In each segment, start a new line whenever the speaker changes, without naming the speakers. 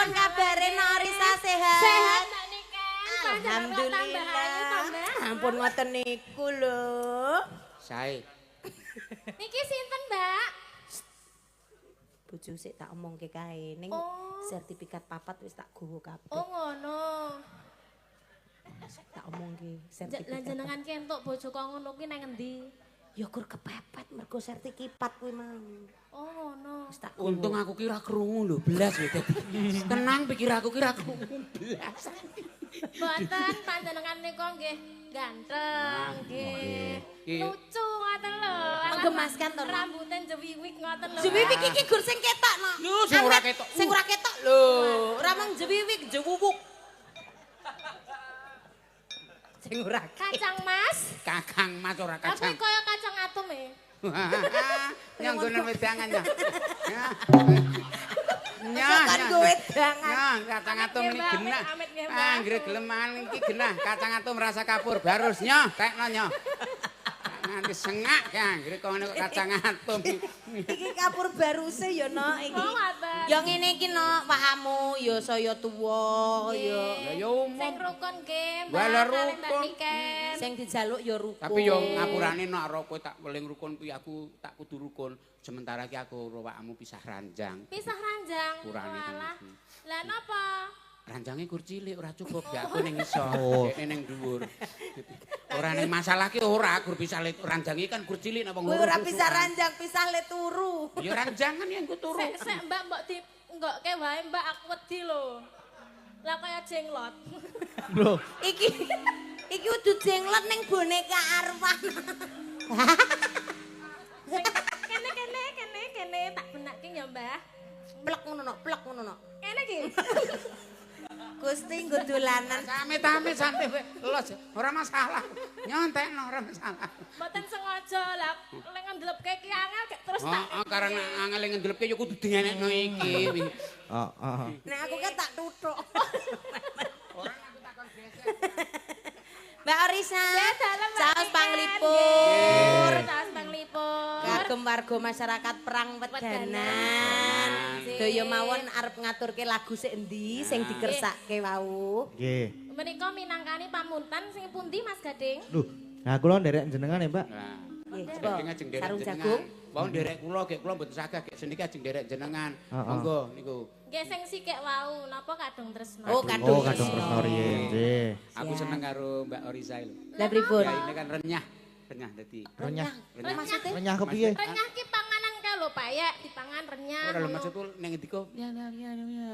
Pripun kabare Norisa sehat?
Sehat Mbak Niken.
Alhamdulillah. Ampun ngoten niku lho.
Sae.
Niki sinten, Mbak?
Bojo sik tak omongke kae ning sertifikat papat wis tak gowo kabeh.
Oh ngono.
Tak omongke sertifikat.
Lah jenengan ki entuk bojo kok ngono ki nang endi?
Ya gur kepepet mergo sertifikat kuwi mau.
Oh ngono.
Untung aku kira krungu lho belas lho dadi. Tenang pikir aku kira krungu belas.
Mboten panjenengan niku nggih ganteng nggih. Lucu ngoten lho.
Menggemaskan to.
Rambute jewiwik ngoten lho.
Jewiwik iki gur sing ketok no.
Lho sing ora ketok.
Sing ora ketok lho. Ora mung jewiwik jewuwuk. Sing ora
kacang mas.
Kakang mas ora kacang.
Tapi kaya kacang atom e.
Nyang gone wedangan ya.
Nyang go wedangan.
Nyang kacang atom iki genah. Anggere gelem mangan iki genah kacang atom rasa kapur barus nyoh tekno nyoh. Nganti sengak ya anggere kok ngene kok kacang atom.
Iki kapur baruse ya nok iki. Ya ngene iki nok wahamu ya saya tuwa ya.
Ya umum.
Sing rukun nggih Mbak Mbak Niken.
Sing dijaluk ya rukun.
Tapi yo ngapurane nok ora kowe tak weling rukun kuwi aku tak kudu rukun. Sementara iki aku karo awakmu pisah ranjang.
Pisah ranjang. Walah. Lah napa?
Ranjange kur cilik ora cukup ya aku ning isor, dekne ning dhuwur. Ora ning masalah ki ora kur pisah ranjange kan kur cilik napa ngono.
Kuwi ora pisah ranjang, pisah le turu.
Ya ranjangan yang ku turu.
Sik sik Mbak mbok di nggokke wae Mbak aku wedi lho. Lah kaya jenglot.
Lho,
iki iki udu jenglot ning boneka arwah.
Kene kene kene kene tak benakke ya Mbah.
Plek ngono no, plek ngono no.
Kene iki.
Gusti nggo dolanan.
Amit-amit santai los ora masalah. Nyontekno ora masalah.
Mboten sengaja lah lek ngendelepke ki angel gek terus tak.
Heeh, karang angel ngendelepke ya kudu dingenekno iki.
Heeh.
Nek aku kan tak tuthuk.
Ora aku takon gesek.
Mbak Orisa, saos panglipur.
Saos panglipur.
Kagem warga masyarakat Perang Wedanan. Daya mawon arep ngaturke lagu sik endi sing dikersake wau.
Nggih.
Menika minangkani pamuntan sing pundi Mas Gading?
Lho, nah kula nderek jenengan ya, Mbak.
Nggih,
ajeng nderek
sarung
jenengan.
jagung.
Wau nderek kula gek kula mboten saged gek seniki ajeng nderek jenengan. Monggo niku.
Nggih sing sikik wau napa Kadung Tresno.
Oh, Kadung
Tresno riyen nggih.
Aku seneng karo Mbak Orisa lho.
Lah pripun?
Ya ini kan renyah, renyah dadi.
Renyah.
Renyah.
Maksudnya?
Renyah kepiye?
Renyah ki panganan kae lho Pak ya, dipangan renyah.
Ora lho maksudku ning ngendi kok? Ya ya ya ya.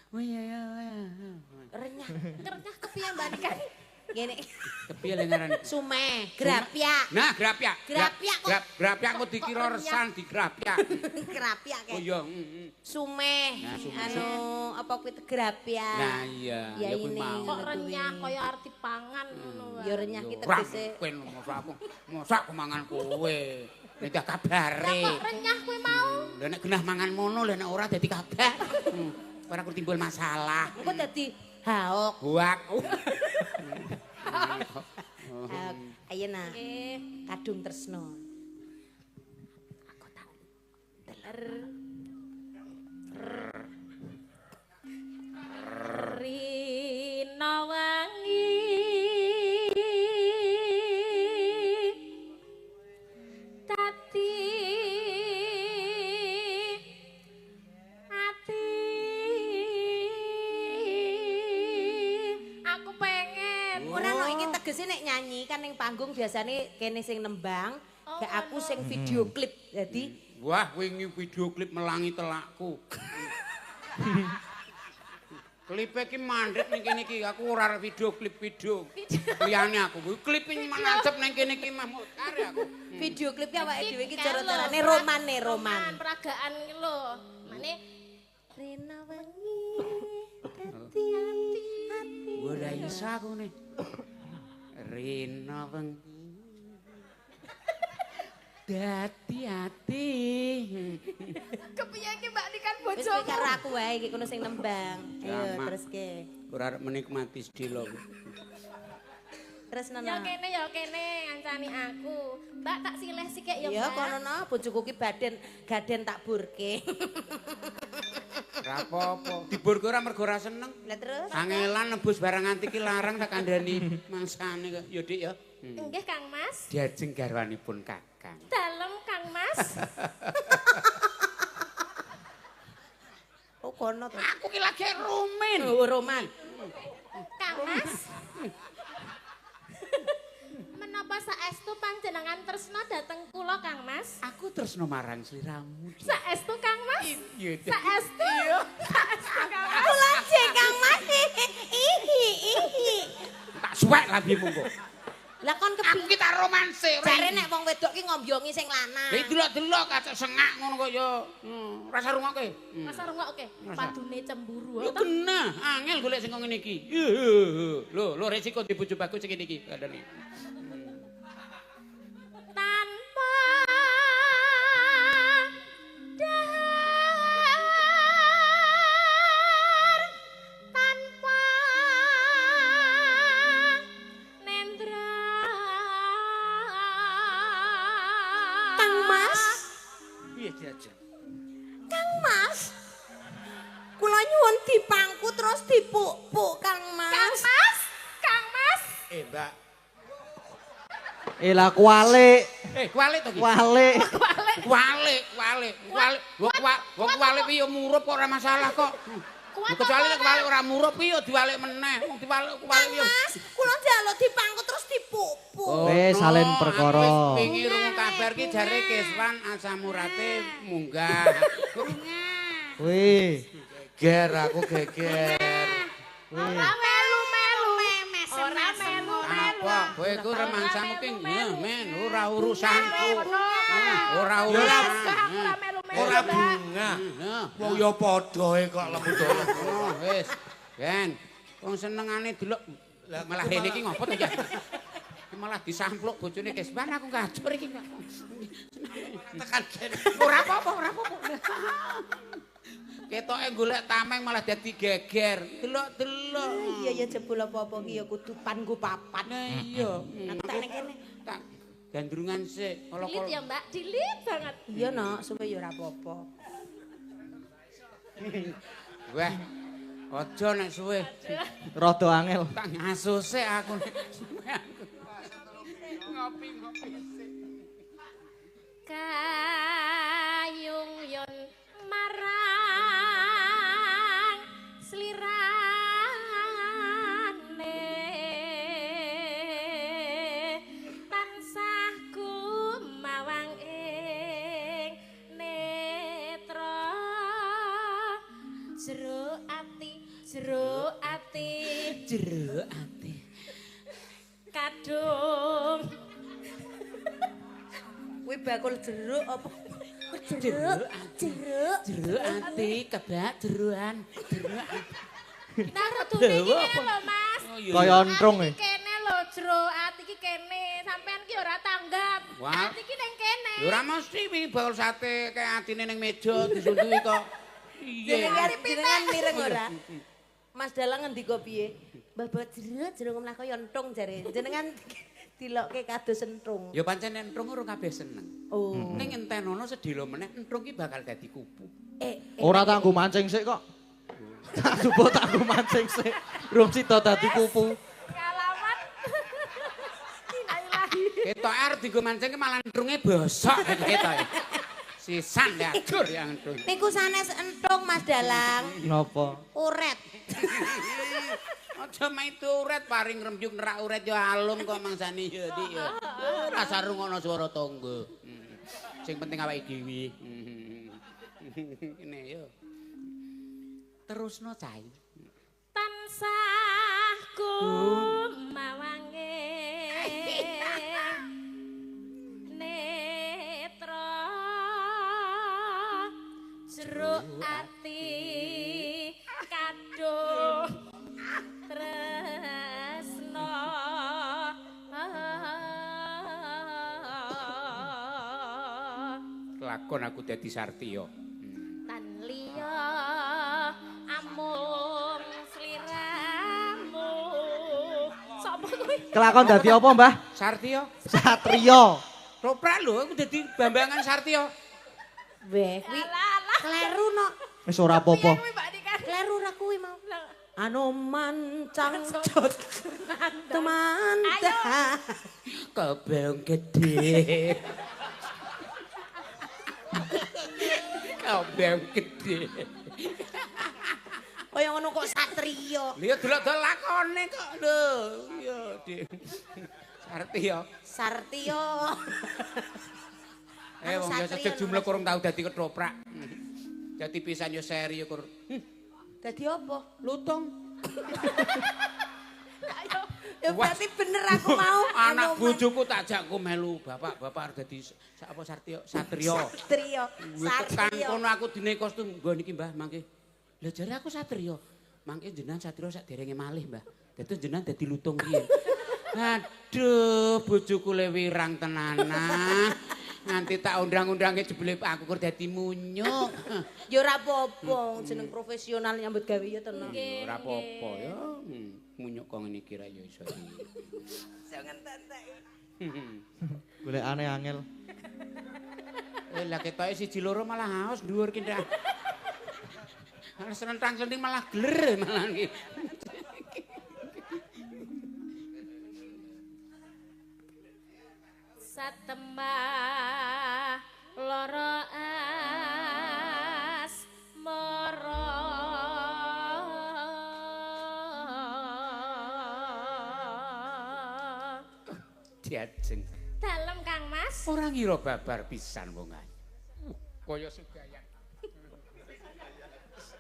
Wah ya ya.
Renyah.
Renyah kepiye Mbak Niken?
Ngene.
Kepiye le ngarani?
Sumeh, grapyak.
Nah, grapyak.
Grapyak kok.
Grapyak kok dikira resan digrapyak.
Grapyak kae.
Oh iya,
Sumeh. Anu apa kuwi grapyak.
Nah iya, ya kuwi mau.
Kok renyah kaya arep dipangan ngono wae.
Ya renyah ki tegese.
Kowe mosok aku, mosok aku mangan kowe. Nek kabare.
Lah kok renyah kuwi mau?
Lah nek genah mangan mono, lah nek ora dadi kabar. Ora aku timbul masalah.
Engko dadi haok.
Huak.
Ayo nah, Kadung Tresno. Aku tak teler.
Rina wangi tati ati aku pengen.
Ora no iki tegese nek nyanyi kan ning panggung biasane kene sing nembang, gak aku sing video klip. Dadi
wah wingi video klip melangi telakku. Klipe iki mandek ning kene iki, aku ora video klip video. Liyane aku kuwi klip iki menancep ning kene iki mah mutar aku.
Video klip ki awake dhewe iki cara-carane romane roman.
Peragaan iki lho. Mane
Rina wangi dadi ati.
Ora iso aku ne. Rina wengi dadi ati.
Kepiye iki Mbak Niken bojomu?
Wis karo aku wae iki kono sing nembang. Ayo teruske.
Ora arep menikmati sedilo.
Terus nono.
Ya kene ngancani aku. Mbak tak sileh sikik ya, Mbak.
Ya kono no bojoku ki baden gaden tak burke.
Ora apa-apa. Diburke ora mergo ora seneng.
Lah terus?
Angelan nebus barang antik ki larang tak kandhani mangsane kok. Ya Dik ya.
Nggih Kang Mas.
Diajeng garwanipun Kakang.
Dalem Kang Mas.
Oh kono to.
Aku ki lagi rumen.
Oh roman.
Kang Mas. Menapa saestu panjenengan tresna dhateng kula Kang Mas?
Aku tresna marang sliramu.
Saestu Kang Mas?
Iya.
Saestu? Saestu Kang Mas.
Kula jek Kang Mas. Ihi ihi.
Tak suwek lambimu kok.
Lah kon
Aku ki tak romanse.
Jare nek wong wedok ki ngombyongi sing lanang.
Lah delok-delok kacek sengak ngono kok ya. Rasa rungokke.
Rasa rungokke. Padune cemburu.
Lho kena, angel golek sing ngene iki. Lho, lho resiko di bojo bagus sing ngene iki kandhane.
Tanpa dahar, tanpa nendra.
Kang Mas,
Piye diajeng?
Kang Mas. Kula nyuwun dipangku terus dipuk-puk Kang Mas.
Kang Mas, Kang Mas.
Mbak.
Lah kualik.
Kualik to ki?
Kualik.
Kualik, kualik, kualik. Wong kualik ki ya murup kok ora masalah kok. Kecuali nek kualik ora murup ki ya diwalik meneh. Wong diwalik kualik ya.
Mas, kula njaluk dipangku terus dipuk-puk.
Wis salen perkara.
Wis wingi rungu kabar ki jare Keswan asam urate munggah.
Wih,
geger aku geger.
Ora melu-melu. Ora melu-melu.
Apa kowe iku remangsamu ki men ora urusanku. Ora urusan.
Ora bunga. Wong ya padhae kok lemu dolen.
Oh wis. Ben, wong senengane delok malah rene iki ngopo to ya? Malah disampluk bojone Keswan aku ngacur iki.
Tekan kene.
Ora apa-apa, ora apa-apa. Ketoke golek tameng malah dadi geger. Delok-delok.
Iya ya jebul apa-apa ki ya kudu pan nggo papan.
Nah iya.
Aku tak ning kene.
Tak gandrungan sik.
Dilit ya, Mbak, dilit banget.
Iya nok, suwe ya ora apa-apa.
Wah. Aja nek suwe.
Rada angel.
Tak ngasuh sik aku nek suwe aku. Ngopi-ngopi sik.
Kayung yon marang slirane tansah kumawang ing netra jero ati jero ati
jero ati
kadung
kuwi bakul jeruk apa jeruk jeruk
jeruk ati kebak jeruan jeruk ati.
Nah rutune iki kene lho Mas.
Kaya entrung e.
Kene lho jero ati iki kene. Sampean ki ora tanggap. Ati iki ning kene.
Ya ora mesti wingi bakul sate kaya atine ning meja disunduki kok.
Iya. Jenengan mireng ora? Mas Dalang ngendika piye? Mbah bawa jeruk jeruk mlah kaya entung jare. Jenengan dilokke kados entung.
Ya pancen entung ora kabeh seneng.
Oh.
Ning entenono sedhela meneh entung ki bakal dadi kupu.
Ora tanggo mancing sik kok. Tak supo tanggo mancing sik. Rung sida dadi kupu.
Kalamat. Innalillahi.
Ketok arep dienggo mancing malah entunge bosok ketoke. Sisan ya adur ya entung.
Niku sanes entung Mas Dalang.
Napa?
Uret.
Aja maitu uret paring rembyug nerak uret ya alum kok mangsane ya Dik ya. Rasa rungono swara tangga. Sing penting awake dhewe. Ngene yo. Terusno cai.
Tansah kumawange netra jero ati kadung tresno.
Lakon aku dadi Sartiya.
Tan liya amung sliramu. Sapa kuwi?
Kelakon dadi apa, Mbah?
Sartiya.
Satriya.
Toprak lho aku dadi Bambangan Sartiya.
Weh, kuwi kleru no.
Wis ora apa-apa.
Kuwi Mbak
Anoman cangcut tumandang.
Kebong gede. Kebong gede.
Kaya ngono kok satriya.
Lha delok-delok lakone kok lho. Iya, Dik. Sartiya.
Sartiya.
Eh wong ya sejek jumlah kurang tau dadi ketoprak. Dadi pisan yo seri yo kur.
Dadi apa?
Lutung.
Ya berarti bener aku mau.
Anak bojoku tak jakku melu bapak-bapak arep dadi apa Sartiya? Satriya.
Satriya.
Tekan kono aku dine kostum nggo niki Mbah mangke. Lah jare aku satriya. Mangke jenengan satriya sak derenge malih, Mbah. Dadi jenengan dadi lutung piye? Aduh, bojoku le wirang tenanan. Nganti tak undang-undangke jebule aku kur dadi munyuk.
Ya ora apa-apa, jeneng profesional nyambut gawe ya to.
Ora apa-apa ya. Munyuk kok ngene iki ra ya iso.
Iso ngentek-entek.
Golekane angel.
Lah ketoke siji loro malah haos dhuwur ki ndak. Senentang-senting malah gler malah iki.
Satemah loro asmara
diajeng.
Dalem Kang Mas.
Ora ngira babar pisan wong ayu. Kaya Sugayat.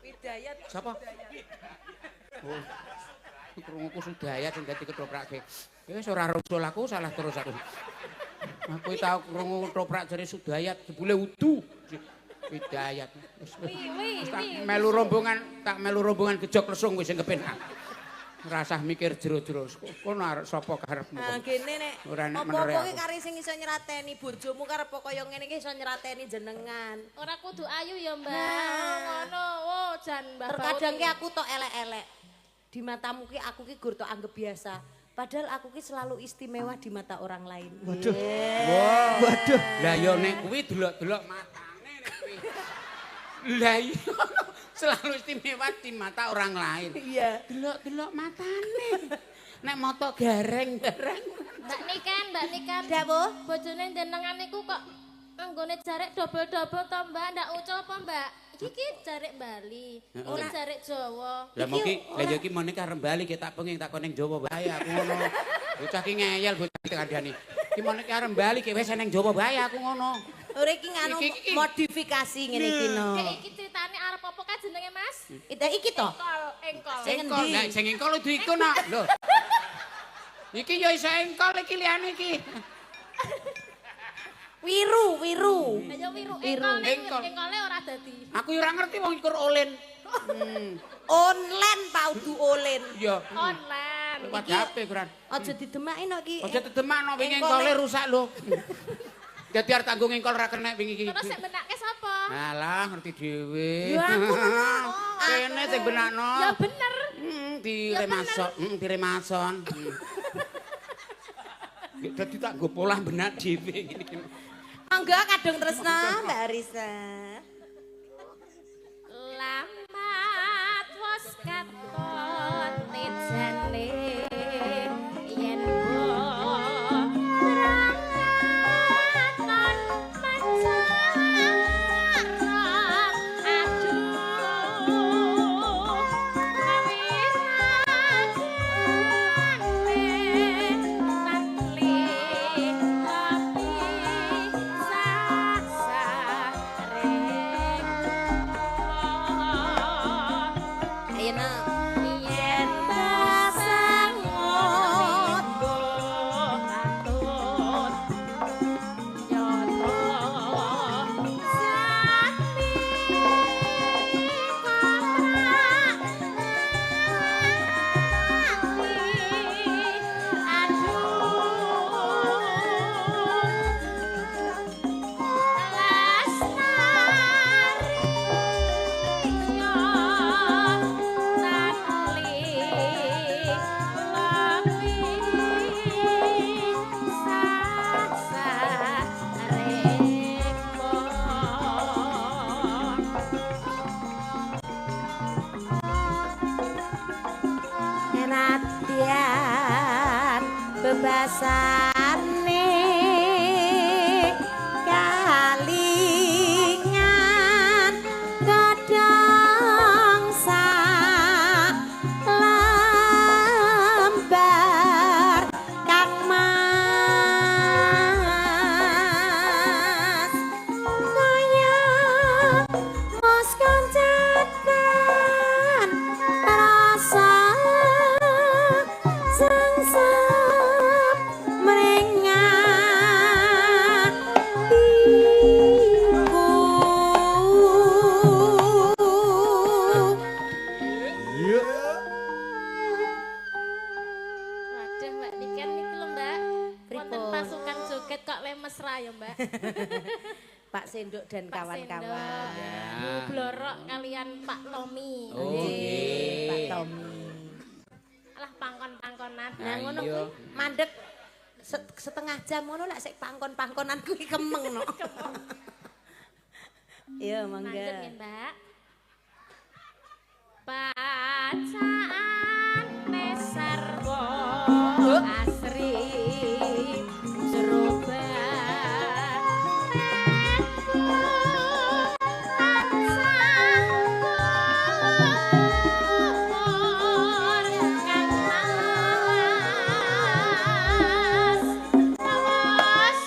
Widayat.
Sapa? Oh. Krunguku Sudayat sing dadi ketoprake. Wis ora rusul aku salah terus aku. Aku tau krungu ketoprak jare Sudayat jebule udu. Widayat. Wis tak melu rombongan, tak melu rombongan gejok lesung wis sing kepenak. Rasah mikir jero-jero. Kono arep sapa karepmu.
Ha gene nek apa-apa ki kare sing iso nyrateni bojomu karep kaya ngene iki iso nyrateni jenengan.
Ora kudu ayu ya, Mbak. Ngono, wo jan Mbah.
Terkadang ki aku tok elek-elek. Di matamu ki aku ki gur tok anggap biasa. Padahal aku ki selalu istimewa di mata orang lain.
Waduh.
Wow.
Waduh.
Lah ya nek kuwi delok-delok matane nek kuwi. Lah iya selalu istimewa di mata orang lain.
Iya.
Delok-delok matane. Nek mata gareng-gareng.
Mbak Niken, Mbak Niken.
Dawuh.
Bojone jenengan niku kok anggone jarek dobel-dobel to, Mbak? Ndak ucul apa, Mbak? Iki jarek Bali, ora jarek Jawa.
Lah mongki, lah ya iki meneh arep Bali ki tak pengin tak kon ning Jawa wae aku ngono. Bocah ki ngeyel bocah ki kandhane. Iki meneh arep Bali ki wis ning Jawa wae aku ngono.
Ora iki nganu modifikasi ngene iki no.
Iki critane arep apa ka jenenge, Mas?
Iki to.
Engkol, engkol.
Sing endi?
Lah sing engkol udu iku no. Lho. Iki ya iso engkol iki liyane iki.
Wiru, wiru.
Ya wiru engkol, engkole ora dadi.
Aku ora ngerti wong ikur olen.
Online Pak udu olen.
Iya.
Online.
Lewat HP Kuran.
Aja didemaki no iki.
Aja didemakno wingi engkole rusak lho. Dadi arep tanggung engkol ora kenek wingi iki.
Terus sing benake sapa?
Alah ngerti dhewe.
Ya aku menang.
Kene sing benakno.
Ya bener.
Diremason, diremason. Dadi tak nggo polah benak dhewe ngene iki.
Monggo kadung tresna Mbak Arisa.
Lamat wos katon tejane yen brangaton mancarang aduh kawirane tatli kopi
Ayo
yen pasangot katut nyata jati koprak aduh lestari yo
Bebasane kalingan godhong sak lembar Kang Mas kaya mos koncatan rasa sengsem mrengatiku.
Waduh Mbak Niken niki lho Mbak. Wonten
Pripun?
pasukan joget kok le mesra ya Mbak.
Pak Sendok dan
Pak
kawan-kawan.
Sendok, Bu Blorok kalian Pak Tommy.
Oh, nggih.
Pak Tommy.
Alah pangkon-pangkonan.
Nah ngono
Ayo.
kuwi mandek setengah jam ngono lak sik pangkon-pangkonan kuwi kemeng no. Iya
Lanjut
mangga.
nggih Mbak. Bacaan sarwa asri jero batinku tansah kumur Kang Mas tawas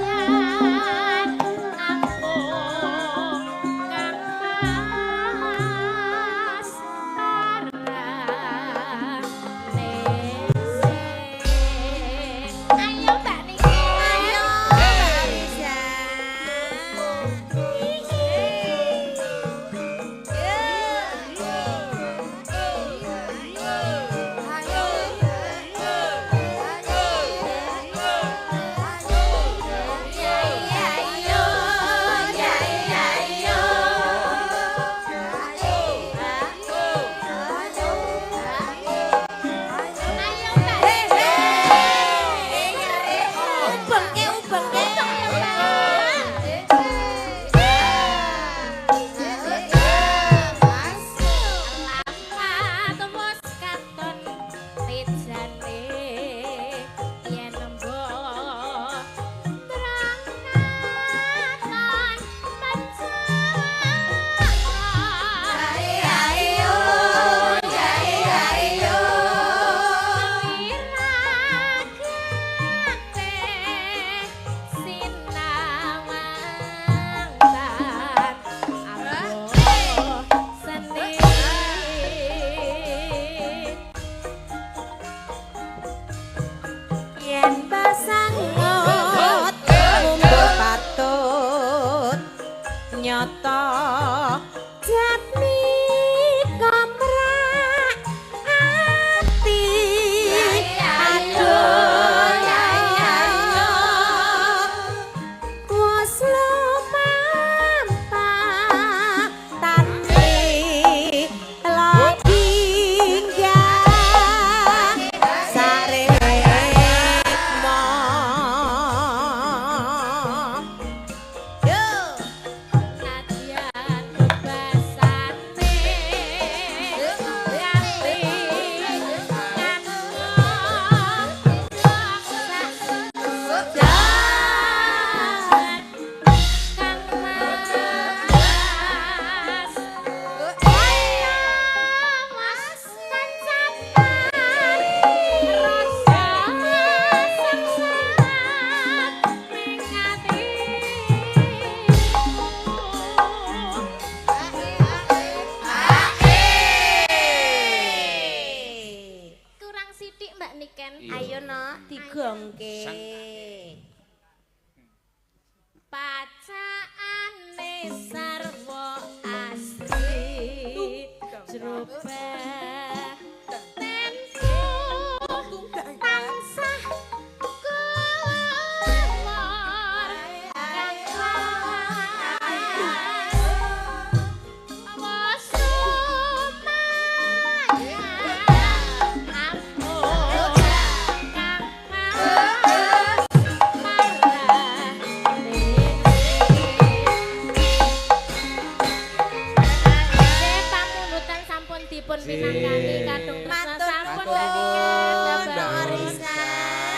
lumayan ampuh Kang Mas parane. Ayo Mbak Niki.
Ayo Mbak Arisa.
Ayo Mbak.
Ubengke ubengke.
Lapat wis katon tejane yen mbok terangkan pancen.
Ayo ayo.
Wiragate sinawang tan abuh seni.
Yen pasangot mumbu patut nyoto jatmika mrak ati. Aduh wis lumampah tanti logingga sarekmo. Yo.
Nadyan bebasane kali Kang Mas kaya mas tancapan rasa sengsat ning atiku. Kurang sithik Mbak Niken.
Ayo no digongke.
Pacaane sarwa asri jero.